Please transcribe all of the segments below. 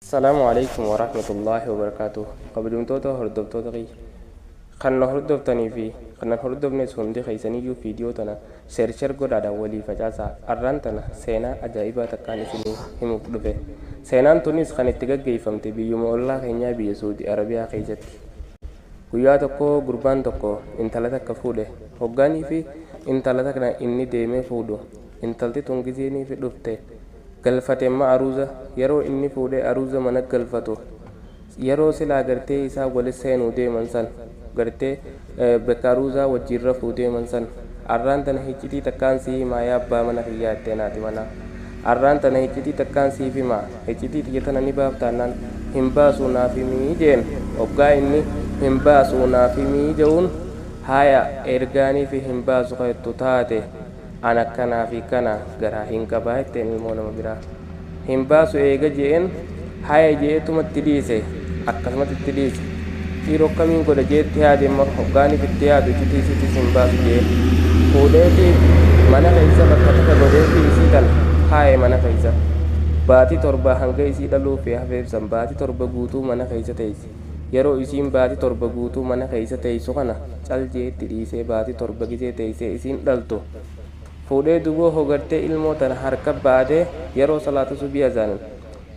Asalaamu alaikum warahmatullaahi wabarakaatuh. Kabajamtoota hordoftoota kiyya, kan na hordoftanii fi kan nan hordofnes hundi keessaniyyuu, viidiyoo tana share share godhaadhaan walii facaasaa. Arraan tana seenaa ajaa'ibaa takkaan isinii himuuf dhufe. Seenaan tunis kan itti gaggeeffamte biyyuma ollaa keenyaa, biyya Suudi Arabiyaa keessatti. Guyyaa tokko gurbaan tokko intala takka fuudhe. Hoggaanii fi intala tana inni deemee fuudhu, intalti tun gizeenii fi dhufte galfate. Amma aruuza yeroo inni fuudhee aruuza mana galfatu, yeroo silaa gartee isaa wali seenuu deeman san, gartee bakka aruuzaa wajjiin rafuu deeman san, "Arraan tana hiccitii takkaan sii himaa, yaa abbaa mana kiyyaa," jetteen haati manaa. "Arraan tana hiccitii takkaan siif himaa, hiccitii tiyya tana ni baaftaannaan." "Hin baasuu, naaf himii," jeen. Hoggaa inni "Hin baasuu, naaf himii" je'uun, "Haya, ergaanii fi hin baasu ka jettu taate, an akkanaa fi kana garaa hin qabaa," jetteen. Ilmoo nama biraa hin baasu eega je'een, "Haya," je'eetumatti dhiise. Akkasumatti itti dhiise. Dhiiroo akkamiin godha jeetti yaade. Immoo hoggaaniif itti yaadu, iccitii isiitis hin baasu jee fuudheeti mana keessa bakka takka godheefi isii tana kaaye. Mana keessa baatii 7 hanga isii dhaluu fi hafeefsan baatii 7 guutuu mana keessa teessi. Yeroo isiin baatii 7 guutuu mana keessa teessu kana cal jeetti dhiisee, baatii 7 gizee teessee isiin dhaltu fuudhee, duboo hogartee ilmoo tana harka baatee, yeroo salaata subii azaanan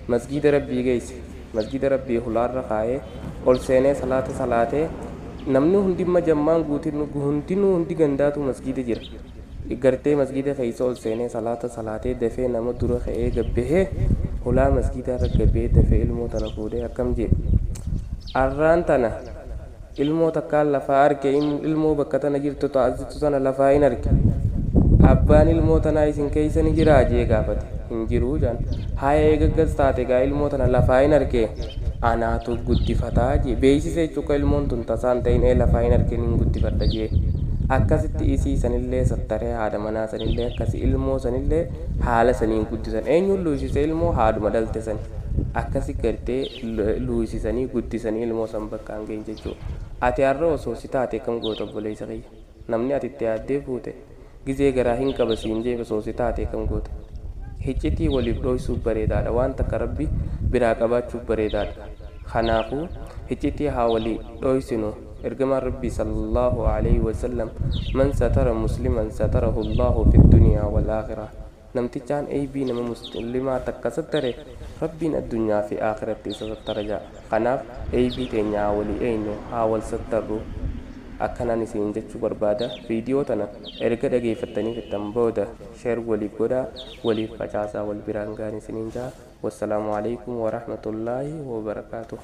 masgiida Rabbii geesse. Masgiida Rabbii hulaarra kaayee ol seenee salaata salaatee, namni hundimma jammaan guutin hundinuu, hundi gandaatu masgiida jira. Gartee masgiida keessa ol seenee salaata salaatee, dafee nama dura ka'ee gabbahee, hulaa masgiidaa irra gabbahee, dafee ilmoo tana fuudhee akkam jee? "Arraan tana ilmoo takkaan lafaa arge. Ilmoo bakka tana jirtu ta'azitu tana lafaa hin arge. Abbaan ilmoo tanaa isin keessa ni jiraa?" jee gaafate. "Hin jiruu," jaan. "Haya, eegaggas taate gaa, ilmoo tana lafaa hin arge, anaatu guddifataa," jee beeksise jechuudha. Ilmoon tun tasaan ta'in ee lafaa hin arge, hin guddifadha jee. Akkasitti isii sanillee sattaree, haadha manaa sanillee akkasi, ilmoo sanillee haala saniin guddisan. Eenyuun luusise ilmoo? Haadhuma dhalte sani. Akkasi gartee luusisanii guddisanii ilmoo san bakkaan ga'in jechuudha. Ati har'a osoo si taate akkam goota, obboleessa kiyya? Namni ati itti yaaddee fuute gizee garaa hin qaba siin jee, osoo si taate akkam goota? Hiccitii waliif dhoysuuf bareedaadha. Waan takka Rabbi biraa qabaachuuf bareedaadha. Kanaafuu hiccitii haa walii dhoysinu. Ergamaan Rabbii sallallahu alaihi wasallam, "Man satara musliman satarahu Allahu fi dunyaa wal aakhirah." Namtichaan eeybii nama muslimaa takka sattare, Rabbiin addunyaa fi aakiratti isa sattara ja'a. Kanaaf eeybii teenya haa walii eenyu, haa wal sattarru, akkanaan isin jechuu barbaada. Viidiyoo tana erga dhageeffattanii fixxan booda share waliif godhaa, waliif facaasaa, wal biraan gaan isiniin ja'a. Wassalaamu alaikum warahmatullaahi wabarakaatuh.